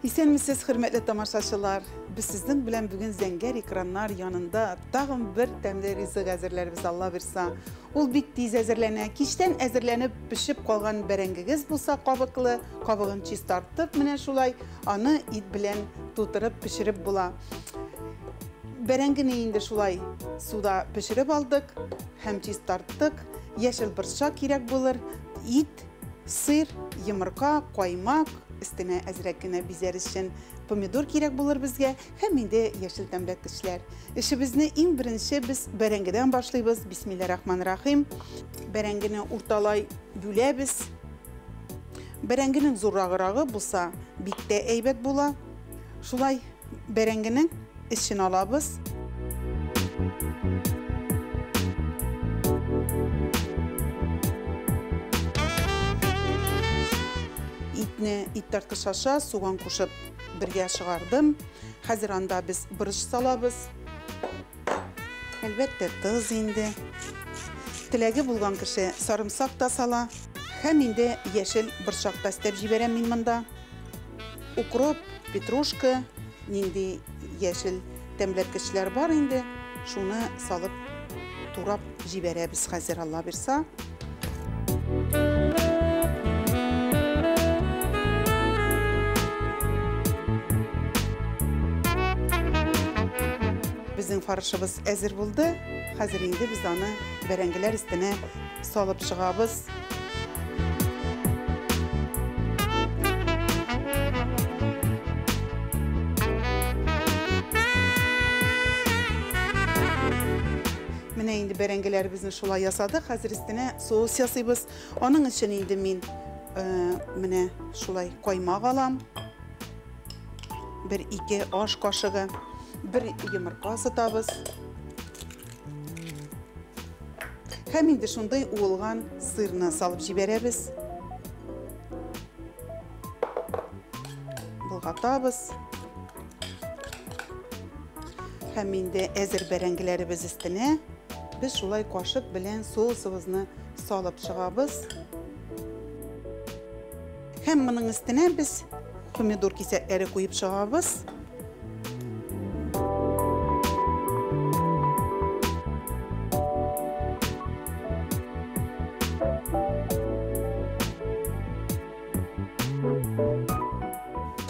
Исәнмесез, хөрмәтле тамашачылар! Без сезнең белән бүген зәңгәр экраннар янында тагын бер тәмле ризык әзерләрбез, Алла бирса. Ул бик тиз әзерләнә. Кичтән әзерләнеп пешеп калган бәрәңгегез булса кабыклы, кабыгын чистартып, менә шулай аны ит белән тутырып пешереп була. Бәрәңгене инде шулай суда пешереп алдык һәм чистарттык. Яшел борчак кирәк булыр, ит, сыр, йомырка, каймак, өстенә әзрәк кенә бизәр өчен помидор кирәк булыр безгә һәм инде яшел тәмләткечләр. Эшебезне иң беренче без бәрәңгедән башлыйбыз. Бисмилләһир-рахманир-рахим. Бәрәңгене урталай бүләбез. Бәрәңгенең зуррагырагы булса, бик тә әйбәт була. Шулай бәрәңгенең эчен алабыз. Итне ит тарткыч аша суган кушып бергә чыгардым. Хәзер анда без борыч салабыз. Әлбәттә, тоз инде. Теләге булган кеше сарымсак та сала. Һәм инде яшел борчак та өстәп җибәрәм мин монда. Укроп, петрушка, нинди яшел тәмләткечләр бар инде, шуны салып турап җибәрәбез хәзер, Алла бирса. Безнең фаршыбыз әзер булды. Хәзер инде без аны бәрәңгеләр өстенә салып чыгабыз. Менә инде бәрәңгеләребезне шулай ясадык. Хәзер өстенә соус ясыйбыз. Аның өчен инде мин менә шулай каймак алам. Бер-ике аш кашыгы, бер йомырка сытабыз. Һәм инде шундый уылган сырны салып җибәрәбез. Болгатабыз. Һәм инде әзер бәрәңгеләребез өстенә без шулай кашык белән соусыбызны салып чыгабыз. Һәм моның өстенә без помидор кисәкләре куеп чыгабыз.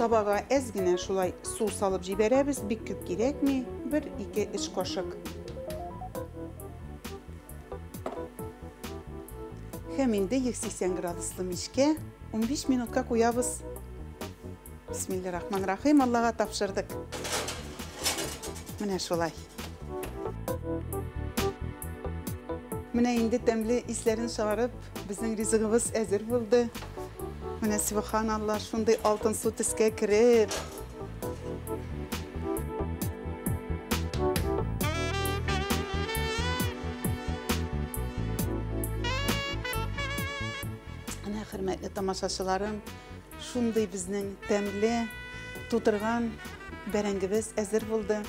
Табага әз генә шулай су салып җибәрәбез, бик күп кирәкми, 1-2-3 кашык. Һәм инде 180 градуслы мичкә 15 минутка куябыз. Бисмилләһир-рахманир-рахим, Аллага тапшырдык. Менә шулай. Менә инде тәмле исләрен чыгарып, безнең ризыгыбыз әзер булды. Менә субханалла, шундый алтын су төскә кереп. Менә хөрмәтле тамашачыларым, шундый безнең тәмле тутырган бәрәңгебез әзер булды.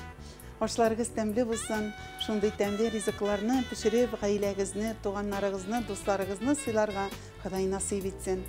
Ашларыгыз тәмле булсын, шундый тәмле ризыкларны пешереп, гаиләгезне, туганнарыгызны, дусларыгызны сыйларга Ходай насыйп итсен.